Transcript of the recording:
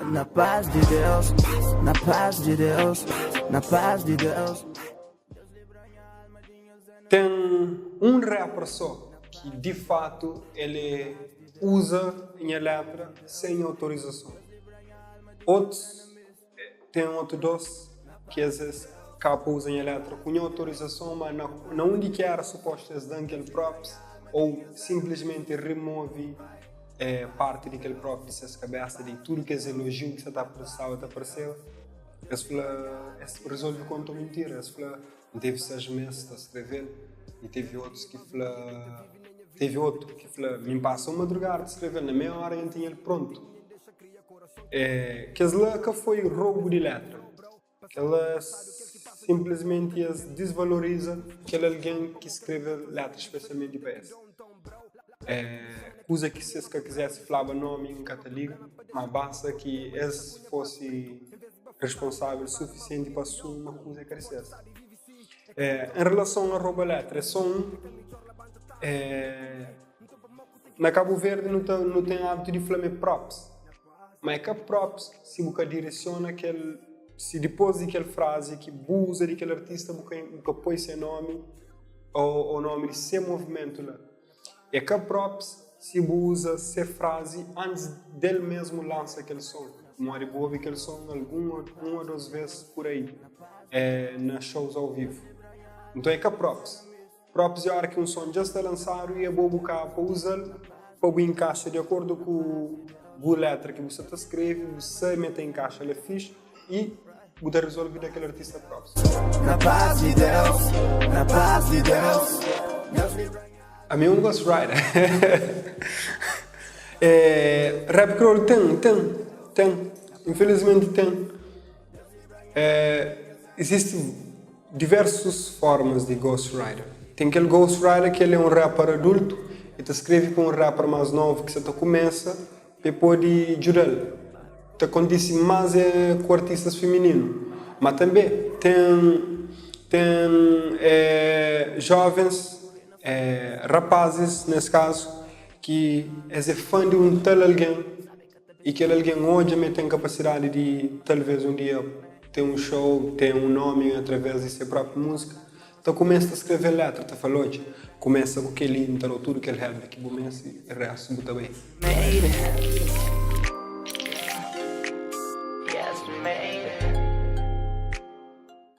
Na paz di Deus, na paz di Deus, na paz di Deus. Ten un rapper so ki di fatu el e uza nha letra sen autorizason. Otus, ten otu dos ki es es ka pa uza nha letra ku nha autorizason, ma na na undi ki era supostu es dan kel props ou simplismenti remove parti di kel prop di ses kabesa di tudu kes elojiu ki sa ta staba ta parseba, es fla es resolve konta mintira, es fla N tevi 6 mês ta skreve-l i tevi otus ki fla tevi otu ki fla mi N pasa un madrugada ta skreve-l na meia óra dja N tinha el prontu. É, kes la ka foi roubu di letra, kel la sinplismenti es disvaloriza kel algen ki skreve letra spesialmenti pa es. É, kuza ki si es ka kizesi flaba nomi N ka ta liga, ma basta ki es fosi. responsável sufisienti pa asumi ma kuza é ka di ses. É, en relason a rouba letra, é só un. É, na Cabo Verde nu ta, nu ten hábitu di fla ma é props. Ma é ka props si bu ka diresiona kel, si dipôs di kel frazi ki bu uza di kel artista bu ka, bu ka poi se nomi ou, ou nomi di se movimentu la. É ka props si bu uza se frazi antis del mesmu lansa kel son, pamodi bu obi kel son algun un o dos ves pur ai na shows au vivu. Nton é ka props. Props é ora ki un son dja sta lansadu i abo bu kaba pa uzal pa bu inkaxa di akordu ku bu letra ki bu sta ta skrebe, bu sabe ma el ta inkaxa la fixi i bu ta resolve da kel artista props. Na paz di Deus, na paz di Deus, Deus livra nha. Ami é un ghostwriter. É, rap kriolu ten, ten, ten. Infelizmenti ten. É, izisti diversus formas di ghostwriter. Ten kel ghostwriter ki el é un rapper adultu, el ta skrebe pa un rapper más novu ki sa ta kumesa. Pa e pode djuda-l. Ta kontise más é ku artistas fimininu, ma tanbê ten ten jovens, rapazis nes kazu, ki es é fan di un tal algen i kel algen odja ma el ten kapasidadi di talvês un dia ten un show, ten un nomi através di se própi múzika. Ta kumesa ta skreve letra, ta fala, Odja, kumesa ku kel-li, N ta da-u tudu kel help ki bu meste i restu bu ta bai.